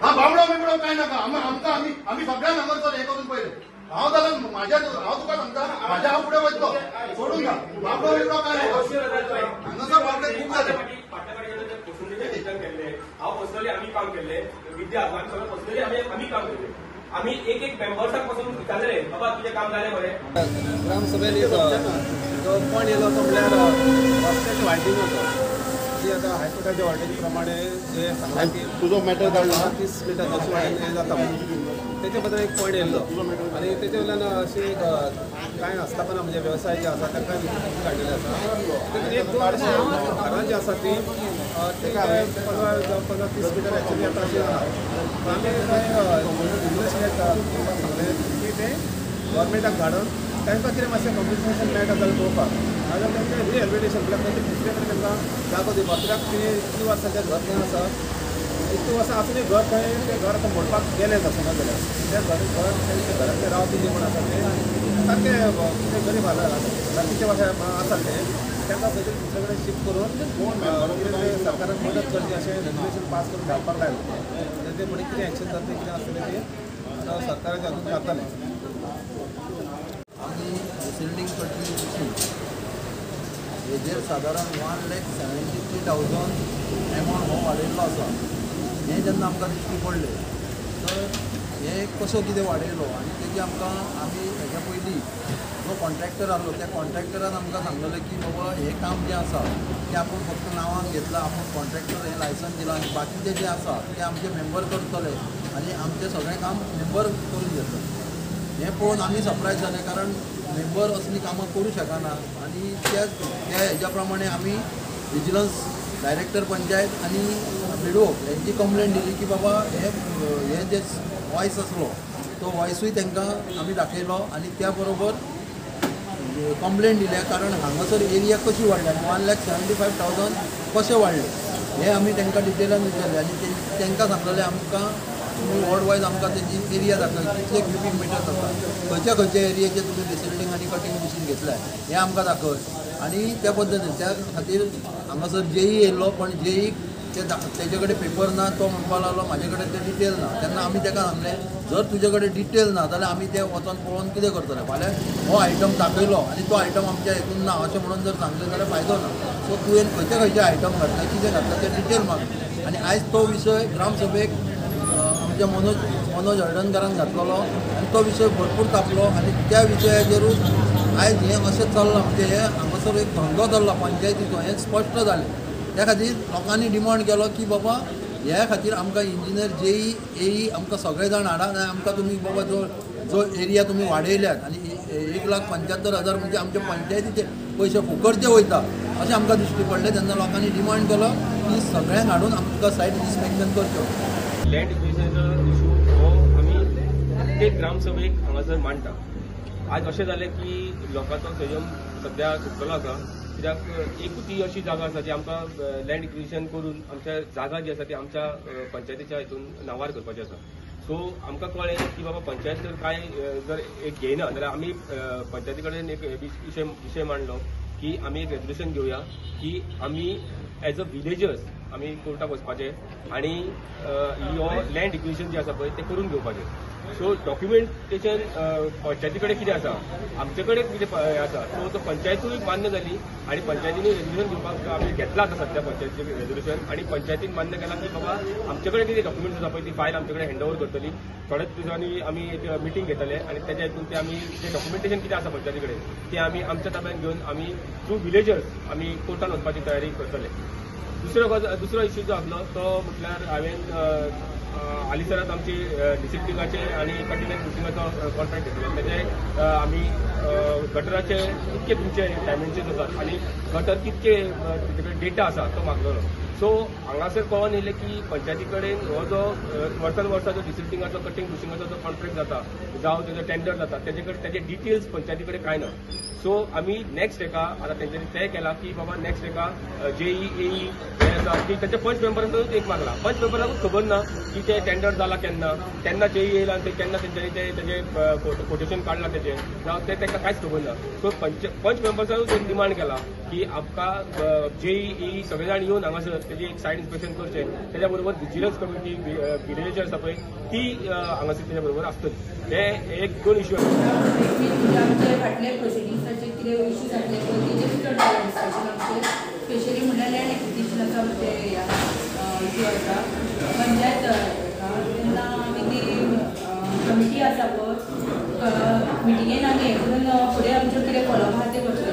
हा बाबडो बिबडो काय नाका. आमकां आमी सगळ्यांक हांगासर हें करून पयलें. हांव जाल्यार म्हाज्या हांव तुका सांगता म्हाज्या हांव फुडें वयतलो सोडून घाल. बाबडो बिबडो काय नाका हांगासर बाबडे खूब जाले. हांव पर्सनली आमी काम केल्लें, विद्या सगळें पर्सनली आमी काम केल्लें. आमी एक एक मेंबर्साक पासून विचारलें, बाबा तुजें काम जालें मरे. ग्रामसभेन एक जो पॉयंट येयलो तो म्हणल्यार रस्त्याच्या वायडिंगाचो, जी आतां हायकोर्टाच्या ऑर्डरी प्रमाणे जे सांगलां की तुजो मॅटर काडला 30 मिटर वायडिंग जाता, तेचे बद्दल एक पॉयंट येयल्लो. आनी तेचे वयल्यान अशी एक कांय आस्थापनां म्हणजे वेवसाय जे आसा तांकां काडलेले आसा. तेतून एक दोन अशें घरां जी आसा ती ते 15-30 मिटर एक्चुअली आतां अशें आहा. आमी कांय सांगलें की तें गव्हर्मेंटाक धाडून तांकां कितें मातशें कॉम्पन्सेशन मेळटा जाल्यार पळोवपाक, नाजाल्यार तांचें रिहेबिलिटेशन म्हळ्यार तांचे दुसरे कडेन तांकां जागो दिवपाक. कित्याक ती इतलीं वर्सां तें घर थंय आसा, इतलीं वर्सां आसूनय घर थंय तें घर आतां मोडपाक गेलें समज जाल्यार तें घर घर तेंच्या घरांतले रावपी जे कोण आसा ते सारके ते गरीब बाकीचे भाशा आसात ते तांकां खंय तरी दुसरे कडेन शिफ्ट करून कितें सरकारान मदत करची अशें रेजोल्युशन पास करून धाडपाक लायलें. ते फुडें कितें एक्शन जातलें कितें आसतलें तें आतां सरकाराच्या हातून जातलें. आमी डिसिल्टींग कटिंग मशीन हेजेर सादारण 1,73,000 एमावंट हो वाडयल्लो आसा. हें जेन्ना आमकां दिश्टी पडलें तर हें कसो कितें वाडयलो आनी तेजी आमकां आमी हेज्या पयलीं जो कॉन्ट्रॅक्टर आहलो त्या कॉन्ट्रॅक्टरान आमकां सांगलेलें की बाबा हें काम जें आसा तें आपूण फक्त नांवान घेतलां, आपूण कॉन्ट्रॅक्टर हें लायसन्स दिलां आनी बाकीचें जें आसा तें आमचे मेंबर करतले आनी आमचें सगळें काम मेंबर करून घेतले. हें पळोवन आमी सरप्रायज जाले, कारण मेंबर असलीं कामां करूं शकना. आनी त्या हेज्या प्रमाणे आमी विजिलन्स डायरेक्टर पंचायत आनी बीडीओ हेंची कंप्लेन दिली की बाबा हे जे वॉयस आसलो तो वॉयसूय तांकां आमी दाखयलो आनी त्या बरोबर कंप्लेन दिल्या, कारण हांगासर एरिया कशी वाडल्या आनी 1,75,000 कशें वाडले हें आमी तांकां डिटेलान विचारलें. आनी तांकां सांगलेलें आमकां तुमी वॉर्ड वायज आमकां तेजी एरिया दाखय, कितले क्युबीक मिटर्स आसा, खंयच्या खंयच्या एरियाचे तुमी डिसिल्टींग आनी कटींग मशीन घेतलाय हें आमकां दाखय. आनी त्या पद्दतीन त्या खातीर हांगासर जेई येयल्लो, पण जेईक ते तेजे कडेन पेपर ना, तो म्हणपाक लागलो म्हाजे कडेन ते डिटेल ना. तेन्ना आमी ताका सांगलें जर तुजे कडेन डिटेल ना जाल्यार आमी ते वचोन पळोवन कितें करतले, फाल्यां हो आयटम दाखयलो आनी तो आयटम आमच्या हितून ना अशें म्हणून जर सांगलें जाल्यार फायदो ना. सो तुवें खंयचे खंयचे आयटम घातला कितें घातला ते डिटेल माग. आनी आयज तो विशय ग्रामसभेक आमच्या मनोज हळदणकारान घातलेलो आनी तो विशय भरपूर तापलो आनी त्या विशयाचेरूच आयज हें अशें चल्लां, म्हणजे हें हांगासर एक धंदो चल्ला पंचायतीचो हें स्पश्ट जालें. त्या खातीर लोकांनी डिमांड केलो की बाबा ह्या खातीर आमकां इंजिनियर जेई एई आमकां सगळे जाण हाडा आनी आमकां तुमी बाबा जो जो एरिया तुमी वाडयल्यात आनी 1,75,000 म्हणजे आमच्या पंचायतीचे पयशे फुकटचे वयता अशें आमकां दिश्टी पडलें. तेन्ना लोकांनी डिमांड केलो की सगळ्यांक हाडून आमकां सायट इन्स्पेक्शन करच्यो. लँड एक्विजिशनाचो इशू हो आमी प्रत्येक ग्रामसभेक हांगासर मांडटा. आज अशें जालें की लोकांचो संयम सद्या सुटलेलो आसा, कित्याक एकूच ही अशी जागा आसा जी आमकां लँड एक्विजिशन करून आमच्या जागा जी आसा ती आमच्या पंचायतीच्या हितून नांवार करपाची आसा. सो आमकां कळ्ळें की बाबा पंचायत जर कांय जर एक घेयना जाल्यार आमी पंचायती कडेन एक विशय मांडलो की आमी एक रेजोल्युशन घेवया की आमी एज अ विलेजर्स आमी कोर्टाक वचपाचें आनी हो लँड एक्विजिशन जें आसा पळय तें करून घेवपाचें. सो डॉक्युमेंटेशन पंचायती कडेन कितें आसा, आमचे कडेन कितें आसा, सो तो पंचायतूय मान्य जाली आनी पंचायतीनूय रेजोल्युशन घेवपाक आमी घेतलां आतां सद्या पंचायतीचें रेजोल्युशन आनी पंचायतीन मान्य केलां की बाबा आमचे कडेन कितें डॉक्युमेंट्स आसा पळय ती फायल आमचे कडेन हँड ओवर करतली. थोड्याच दिसांनी आमी एक मिटींग घेतले आनी तेच्या हितून ते आमी जें डॉक्युमेंटेशन कितें आसा पंचायती कडेन तें आमी आमच्या ताब्यान घेवन आमी थ्रू विलेजर्स आमी कोर्टान वचपाची तयारी करतले. दुसरो इश्यू जो आसलो तो म्हटल्यार हांवें हालींसरात आमची डिसिप्लिनाचे आनी कटिंग एंड बुशिंगाचो कॉन्ट्रॅक्ट घेतलो. तेजे आमी गटराचे कितके तुमचे डायमेन्शन्स आसात आनी गटर कितके तेजे कडेन डेटा आसा तो मागलेलो. सो हांगासर कळोन येयलें की पंचायती कडेन हो जो वर्सान वर्सा जो डिसिल्टिंगाचो कटिंग बुशिंगाचो जो कॉन्ट्रॅक्ट जाता जावं तेजो टेंडर जाता तेजे कडेन तेजे डिटेल्स पंचायती कडेन कांय ना. सो आमी नेक्स्ट एका आतां तेंच्यांनी तय केला की बाबा नेक्स्ट एका जेई एई हे आसा की तेंच्या पंच मेंबरांकूच एक मागला, पंच मेंबरांकूच खबर ना की ते टेंडर जाला केन्ना, केन्ना जेई येयला आनी ते केन्ना तेंच्यांनी ते तेजें कोटेशन काडलां तेजें जावं तें तांकां कांयच खबर ना. सो पंच मेंबर्सानूच एक डिमांड केला की आमकां जेई एई सगळे जाण येवन हांगासर तेजी एक सायड इन्स्पेक्शन करचें. तेज्या बरोबर विजिलन्स कमिटी विलेजर्स आसा पळय ती हांगासर तेज्या बरोबर आसतली. हे एक दोन इश्यू आमचे फाटले प्रोसिडिंग्साचे कितें इश्यू जातले पळय तेजेर चड जालें डिस्कशन आमचें. स्पेशली म्हणल्यार लँड एक्विजिशनाचो आमचे इश्यू आसा पंचायत, तेन्ना आमी ती कमिटी आसा पळय मिटिंगेन आमी हें करून फुडें आमच्यो कितें फॉलोअप आहा तें करतले.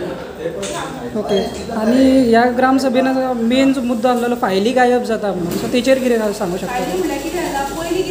ओके, आनी ह्या ग्रामसभेन मेन जो मुद्दो आसलेलो फायली गायब जाता म्हणून, सो तेचेर कितें सांगू शकता? फायली म्हणल्यार कितें जाला पयलीं